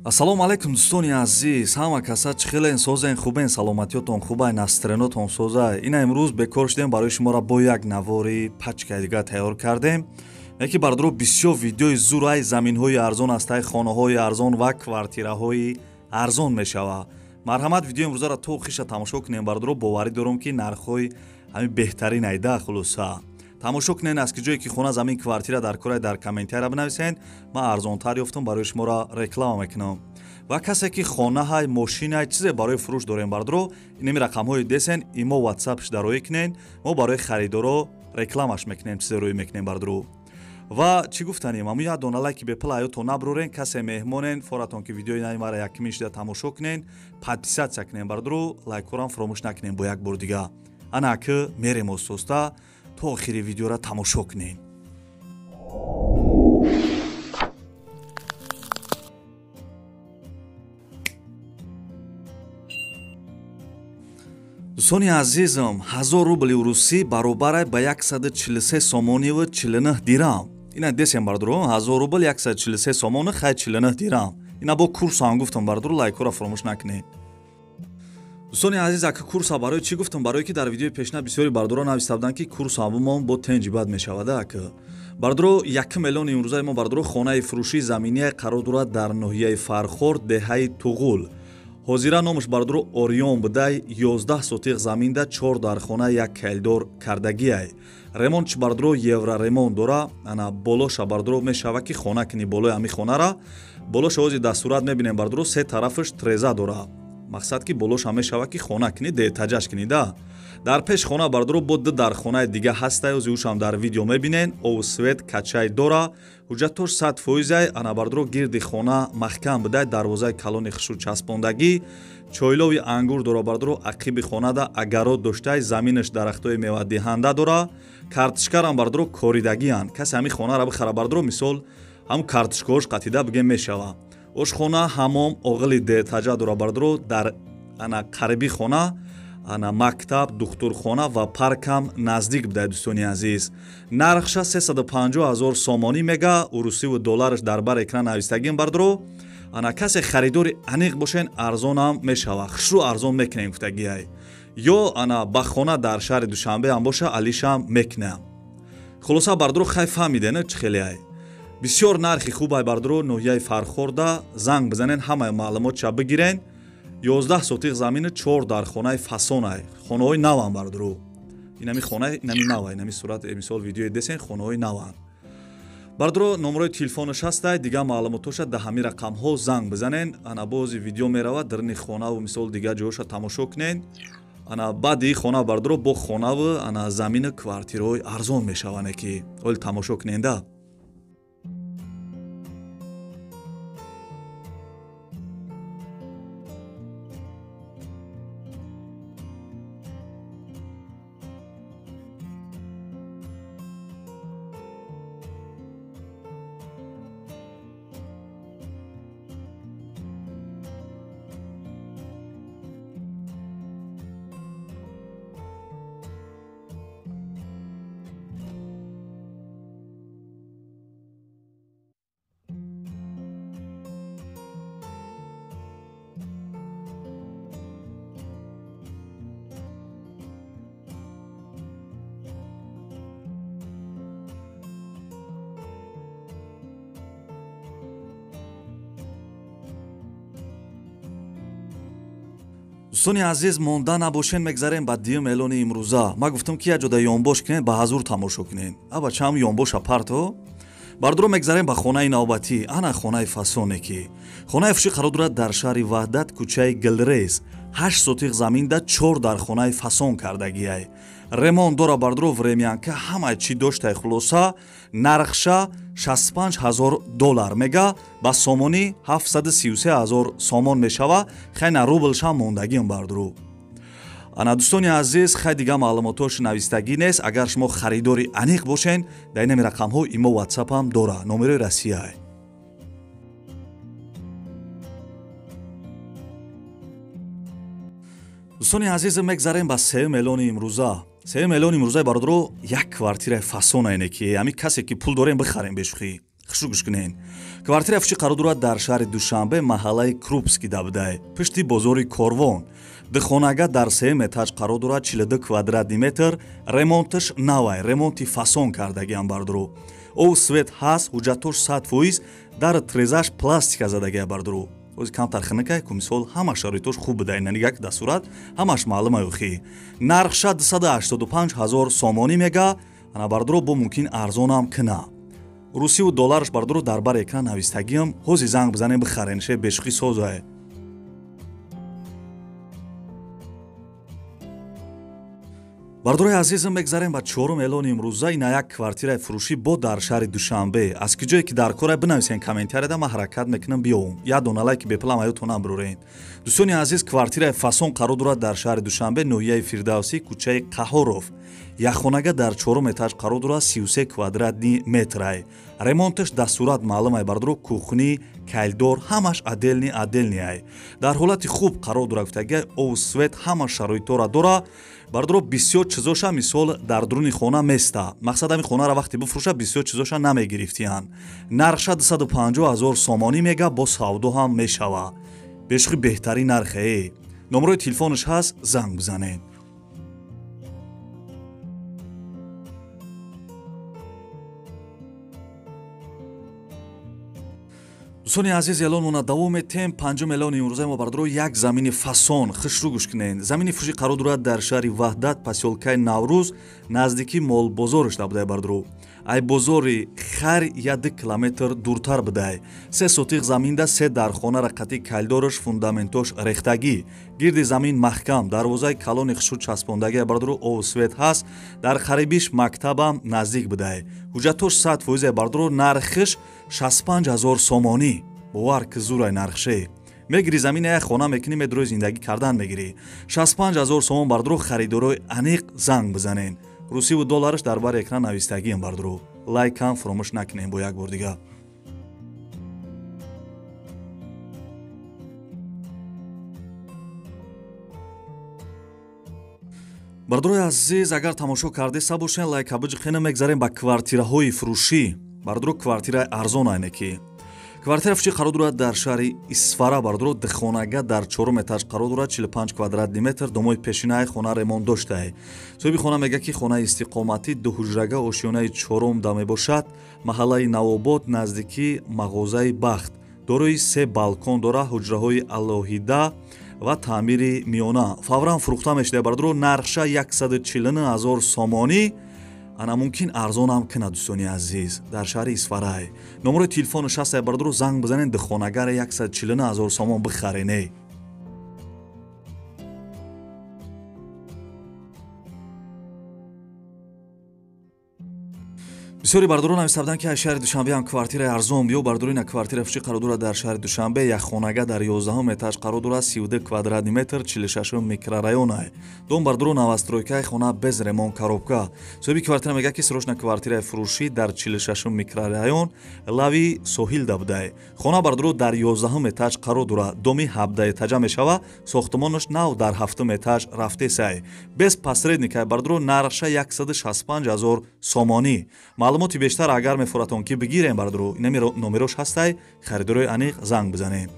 Ассалому алайкум дӯстони азиз, ҳама каса чӣ хелен, созен, хубен, саломатиётон хубай, настренотон созай. Ина имрӯз бекор шудем, барои шуморо бо як навори пачкаи дига тайёр кардем. Яке бардоро бисёр видеои зурай, заминҳои арзон астай, хонаҳои арзон ва квартираҳои арзон мешава. Марҳамат, видеои имрӯзаро то охиша тамошо кунем бардоро, боварӣ дорам ки нархҳои ҳамин беҳтарин айда хулоса. Тамошо кунен, аз ки ҷое ки хона, замин, квартира дар кора, дар комментария бинависен, ман арзонтар ёфтам, барои шуморо реклама мекунам. Ва касе ки хонаҳай, мошинай, чизе барои фурӯш дорем бардоро, инами рақамҳои десен, имо ватсапш дароӣ кунен, мо барои харидоро рекламаш мекунем, чизе рӯй мекунем бардоро. Ва чӣ гуфтанем, аму як дона лайки бепул аётон наброрен, касе меҳмонен, форатон ки видеои наи мара якмин шида тамошо кунен, подписатсия кунен бардоро, лайкҳорам фаромӯш накунен бо як бор дига. Ана ки мерем остоста то охири видеоро тамошо кунем. Дӯстони азизам, 1000 рубли русӣ баробар ба 143 сомониву 49 дирам. Ина десем бардоро, 1000 рубл 143 сомону хай 49 дирам. Ина бо курсам гуфтам бардоро, лайкҳоро фаромӯш накунед. Дӯстони азиз, ака курса барои чӣ гуфтам? Барое ки дар видеои пешна бисёри бардоро нависта буданд ки курса бумон бо тенҷи бад мешавад. Ака бардоро, 1 миллион имрӯзаи мо бардоро хонаи фурӯшии заминия қарор дорад дар ноҳияи Фархор, деҳаи Туғул. Ҳозира номаш бардоро Орион будай, 11 сотиқ заминда, 4 дархона, 1 калидор кардагиай. Ремонтш бардоро евроремонт дора. Ана болоша бардоро мешава ки хона кини болои ҳами хонара. Болоша ози дар сурат мебинем бардоро, се тарафаш треза дора. Мақсад ки болоша мешава ки хона кини, детаҷаш кини да. Дар пеш хона бардоро бо ду дархонаи дига ҳастай, ози ушам дар видео мебинен. Ов свет качай дора. Ҳуҷҷатош 100%. Ана бардоро гирди хона маҳкам будай, дарвозаи калони хушрӯ часпондагӣ. Чойлови ангур дора бардоро, ақиби хонада агарот доштай, заминаш дарахтҳои мевадиҳанда дора. Картишкарам бардоро коридагианд. Касе ҳами хонара бихара бардоро, мисол ҳам картишкаҳош қатида бигем мешава. Ошхона, ҳамом, оғили детаҷа дора бардоро, дар ана қариби хона ана мактаб, духтурхона ва паркам наздик будай дӯстони азиз. Нархша 350 000 сомонӣ мега, урусиву доллараш дар бар экран навистагим бардоро. Ана касе харидори аниқ бошен, арзонам мешава, хушрӯ арзон мекунем гуфтагиай. Ё ана ба хона дар шаҳри Душанбе ҳам боша, алишам мекунам. Хулоса бардоро, хай фаҳмидена чӣ хелеай. Бисёр нархи хубай бардоро, ноҳияи Фархорда занг бизанен, ҳамаи маълумотша бигирен. 11 сотиқ замину 4 дархонаи фасонай, хонаҳои наван бардоро. Инами хона, инами нава, инами сурат, мисол видеои десен, хонаҳои наван. Бардоро номерои телефонаш ҳастай, дига маълумотоша да ҳами рақамҳо занг бизанен. Ана бози видео меравад, дарини хонаву мисол дига ҷоҳоша тамошо кунен. Ана баъди хона бардоро бо хонаву ана замину квартираҳои арзон мешаване ки оли тамошо куненда. Дӯстони азиз, монда набошен, мегзарем ба дуюм эълони имрӯза. Ман гуфтам ки як ҷода ёнбош кунен, ба ҳазур тамошо кунен. Аба чам ёнбоша парто. Бардоро мегзарем ба хонаи навбатӣ. Ана хонаи фасоне ки. Хонаи фурӯшӣ қарор дорад дар шаҳри Ваҳдат, кӯчаи Гилрез. 8 сотиқ заминда, 4 дархонаи фасон кардагиай. Ремонт дора бардоро, времянка ҳамаи чӣ доштай. Хулоса нархша 65 000 доллар мега, ба сомонӣ 733 000 сомон мешава. Хайна рублшам мондагиам бардоро. Ана дӯстони азиз, хай дига маълумотош навистагӣ нест. Агар шумо харидори аниқ бошен, дар инами рақамҳо имо ватсапам дора, номерои Россияй. Дӯстони азиз, мегзарем ба сеюм эълони имрӯза. Сеюм эълони имрӯзаи бародаро, як квартираи фасона ине ки ҳамин касе ки пул дорем бихарем бешухӣ. Хушрӯ гӯш кунен. Квартира фурӯшӣ қарор дорад дар шаҳри Душанбе, маҳаллаи Крупский дабдай, пушти бозори Корвон. Духонага дар сеюм этаж қарор дорад, 42 квадратный метр, ремонташ навай, ремонти фасон кардагиам бардуру. Ов свет ҳаст, ҳуҷҷатош 100%, дар трезаш пластика задагия бардуру. Ози камтар хинакай, ку мисол ҳама шароитош хуб буда, ина нигак дар сурат ҳамаш маълума охи. Нархша 285 ҳазор сомонӣ мега, ана бардуро бо мумкин арзонам кина. Русиву доллараш бардуро дар бар экран навистагиам, ҳози занг бизанем бихарен, ше бешухӣ созае. Бардорои азизам, мегзарем ба чорум эълони имрӯза. Ина як квартираи фурӯшӣ бо дар шаҳри Душанбе. Аз ки ҷое ки дар кора бинависен комментарияда, ман ҳаракат мекунам биёвум. Як дона лайки бепулам аётонам бирорен. Дӯстони азиз, квартираи фасон қарор дорад дар шаҳри Душанбе, ноҳияи Фирдавсӣ, кӯчаи Қаҳоров. Якхонага дар чорум этаж қарор дорад, 33 квадратный метрай. Ремонташ дар сурат маълумай бардоро, кухни, калидор ҳамаш отдельный отдельный. Дар ҳолати хуб қарор дорад, гуфтагиай, ов свет ҳама шароитора дора. Бардоро бисёр чизоша мисол дар дуруни хона места. Мақсад ҳамин хонаро вақте бифурӯша бисёр чизоша намегирифтиянд. Нархша 250 ҳазор сомонӣ мега, бо савдо ҳам мешава. Бешухи беҳтарин нархе. Номерои телефонаш ҳаст, занг бизанед. Дӯстони азиз, эълонмона давом метем. Панҷум эълони имрӯзаи мо бардоро як замини фасон. Хушрӯ гӯш кунед. Замини фурӯшӣ қарор дорад дар шаҳри Ваҳдат, посёлкаи Наврӯз, наздики молбозораш набудай бардоро. Ай бозори Хар 1 километр дуртар будай. 3 сотиқ заминда 3 дархона рақати калидораш фундаментош рехтагӣ. Гирди замин маҳкам, дарвозаи калони хушрӯ часпондагӣ бардоро, ов свет ҳаст, дар қарибиш мактабам наздик будай. Ҳуҷҷатош 100% бардоро, нархиш 65 ҳазор сомонӣ. Бовар ки зурай нархше. Мегири замина як хона мекунӣ, медрои зиндагӣ кардан мегирӣ. 65 ҳазор сомон бардоро, харидорои аниқ занг бизанен. Русиву доллараш дар бар экран навистагиам бардоро. Лайкам фуромӯш накунем бо як бор дига. Бардорои азиз, агар тамошо кардеса бошен, лайка биҷиқена. Мегзарем ба квартираҳои фурӯшӣ. Бардоро квартираи арзон айне ки. Квартира фурӯшӣ қарор дорад дар шаҳри Исфара, бардоро, духонага дар чорум этаж қарор дорад, 45 квадратный метр, домои пешинаи хона ремонт доштае. Соҳиби хона мега ки хонаи истиқоматӣ дуҳуҷрага ошёнаи чорум да мебошад, маҳаллаи Навобод, наздикии мағозаи Бахт. Дорои 3 балкон дора, ҳуҷраҳои алоҳида ва таъмири миёна. Фавран фурӯхта мешуда бардоро, нархша 149 ҳазор сомонӣ. Ана мумкин арзонам кина, дӯстони азиз, дар шаҳри Исфарай. Номерои телефонаш ҳаст бардоро, занг бизанед, духонагара 149 ҳазор сомон бихарене. Бисёри бардорон нависта буданд ки аз шаҳри Душанбе ҳам квартираи арзон биё. Бардори ина квартира фурӯшӣ қарор дорад дар шаҳри Душанбе, як хонага дар 11 этаж қарор дорад, 32 квадратный метр, 46 микрорайонай. Дом бардоро новостройкаи, хона без ремонт, коробка. Соҳиби квартира мегӯяд ки срочно квартираи фурӯшӣ дар 46 микрорайон лави соҳилда будай. Хона бардоро дар 11 этаж қарор дорад, доми 17 этажа мешава, сохтмонаш нав дар 7 этаж рафтесай. Без посредника бардоро, нархша 165 ҳазор сомонӣ. Маълумоти бештар агар мефуратон ки бигирем бардоро, инами номерош ҳастай, харидорои аниқ занг бизанем.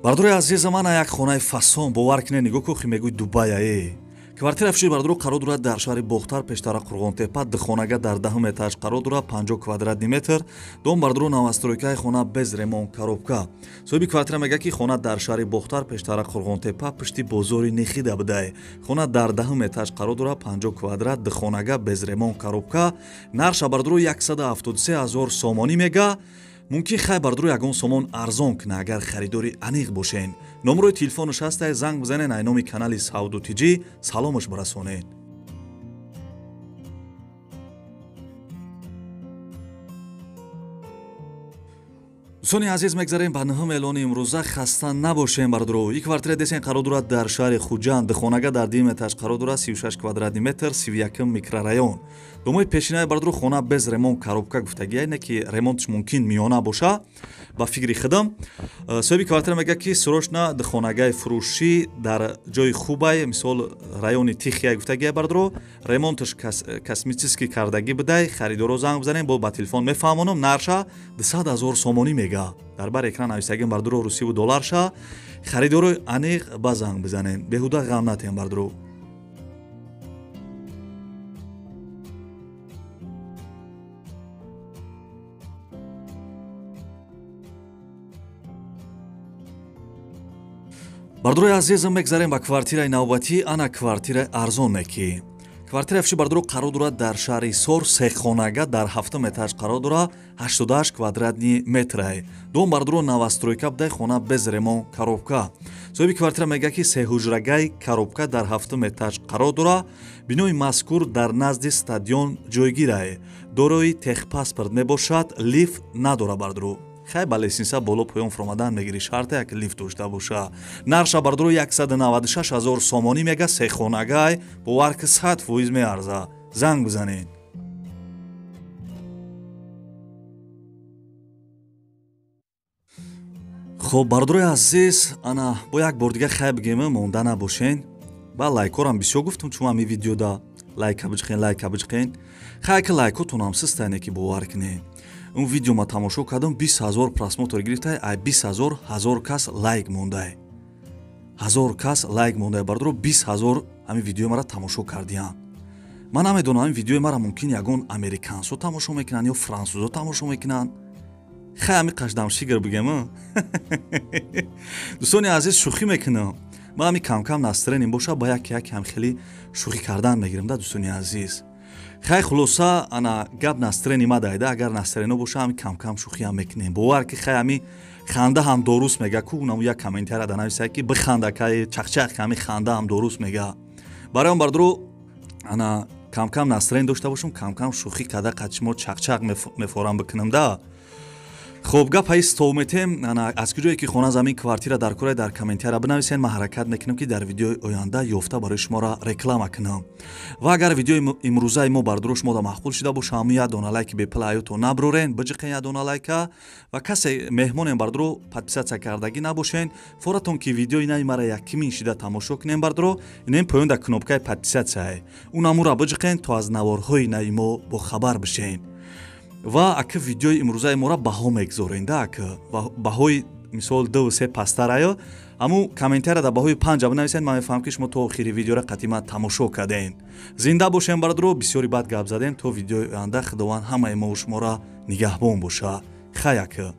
Бардорои азиза, мана як хонаи фасон, бовар кине, нигоҳ ку, хи мегӯй Дубая. Квартира фурӯшӣ бардоро қарор дорад дар шаҳри Бохтар, пештара Қурғонтепа, духонага дар 10 этаж қарор дорад, 50 квадратный метр. Дом бардоро новостройкаи, хона без ремонт, коробка. Соҳиби квартира мегӯяд ки хона дар шаҳри Бохтар, пештара Қурғонтепа, пушти бозори Нехида будай. Хона дар 10 этаж қарор дорад, 50 квадрат, духонага без ремонт, коробка. Нархша бардоро 173 ҳазор сомонӣ мега. Мумкин хай бардоро ягон сомон арзон кина, агар харидори аниқ бошен. Номерои телефонаш ҳастай, занг бизанен, ай номи канали Савдо ТЖ саломаш бирасонед. Дӯстони азиз, мегзарем ба нӯҳум эълони имрӯза. Хаста набошем, бардоро. И квартира десен қарор дорад дар шаҳри Хуҷанд, хонага дар дуюм этаж қарор дорад, 36 квадратный метр, 31 микрорайон. Домои пешинаи, бардоро, хона без ремонт, коробка гуфтагия, не ки ремонтш мумкин миёна боша, ба фикри худам. Соҳиби квартира мегӯяд, ки срочно духонагаи фурӯшӣ дар ҷои хубай, мисол райони тихия гуфтагия, бардоро, ремонтш косметический кардагӣ будай. Харидоро занг бизанем, бо ба телефон мефаҳмонам. Нарша 200 000 сомонӣ мега. Дар бар экран нависагим, бардоро, русиву долларша. Харидорои аниқ ба занг бизанем, беҳуда ғам натем, бардоро. Бардорои азизам, мегзарем ба квартираи навбатӣ. Ана квартираи арзоне ки квартираи фиши, бардоро, қарор дорад дар шаҳри Ҳисор, сехонага дар ҳафтум этаж қарор дорад, 88 квадратный метрай. Дом, бардоро, новостройка будай, хона без ремонт, коробка. Соҳиби квартира мегӯяд, ки сеҳуҷрагаи коробка дар ҳафтум этаж қарор дорад. Бинои мазкур дар назди стадион ҷойгирае, дорои техпаспорт мебошад, лифт надорад, бардоро. Хай, ба лестница боло поён фуромадан мегирӣ, шарта як лифт дошта боша. Нарша, бардоро, 196 000 сомонӣ мега, сехонагай, бовар ки 100% меарза. Занг бизанед. Хоб, бардорои азиз, ана бо як бор дига хай бигем, монда набошен. Ба лайкорам бисёр гуфтум, чун ҳами видеода лайка биҷиқен, лайка биҷиқен. Хай, ки лайкотонам систайне, ки бовар кунед, он видео ма тамошо кардам, 20 000 просмотр гирифтай, ай 20 000 1000 кас лайк мондай, 1000 кас лайк мондай, бардоро. 20 000 ҳамин видеои мара тамошо кардиянд. Ман намедонам, ҳамин видеои мара мумкин ягон американсо тамошо мекунанд ё франсузо тамошо мекунанд. Хай, ҳами қашдам шигр бигем. Дӯстони азиз, шӯхӣ мекунам. Ман ҳами камкам настроение боша, ба як як ҳам хеле шӯхӣ кардан мегирам да, дӯстони азиз. Хай, хулоса, ана гап настроение ма дайда. Агар настроение боша, ҳами камкам шӯхиам мекунем. Бовар ки хай, ҳами ханда ҳам доруст мега ку. Унаму як комментария да нависае, ки биханда кай чақчақ, ҳами ханда ҳам доруст мега. Барои он, бардоро, ана камкам настроение дошта бошум, камкам шӯхӣ карда қадшимо чақчақ мефорам бикунам да. Хоб, гап ҳаи стол метем. Ана аз куҷое ки хона, замин, квартира дар кора, дар комментария бинависен. Ман ҳаракат мекунам, ки дар видеои оянда ёфта барои шуморо реклама кунам. Ва агар видеои имрӯзаи мо, бардоро, шумода маъқул шида боша, ҳамун як дона лайки бепул ҳаёто наброрен, биҷиқен як дона лайка. Ва касе меҳмонем, бардоро, подписаться кардагӣ набошен, форатон ки видеои нави мара якмин шида тамошо кунем, бардоро, инем поён дар кнопкаи подписаться унамура биҷиқен, то аз наворҳои нави мо бохабар бишен. Ва ака видеои имрӯзаи моро баҳо мегузорен да, ака баҳои мисол ду се пастараю, ҳамун комментария дар баҳои панҷа бинависед. Ман мефаҳмам, ки шумо то охири видеоро қатъиман тамошо кардем. Зинда бошем, бародаро. Бисёри бад гап задем. То видеои оянда Худованд ҳамаи мову шуморо нигаҳбон боша. Хай, ака.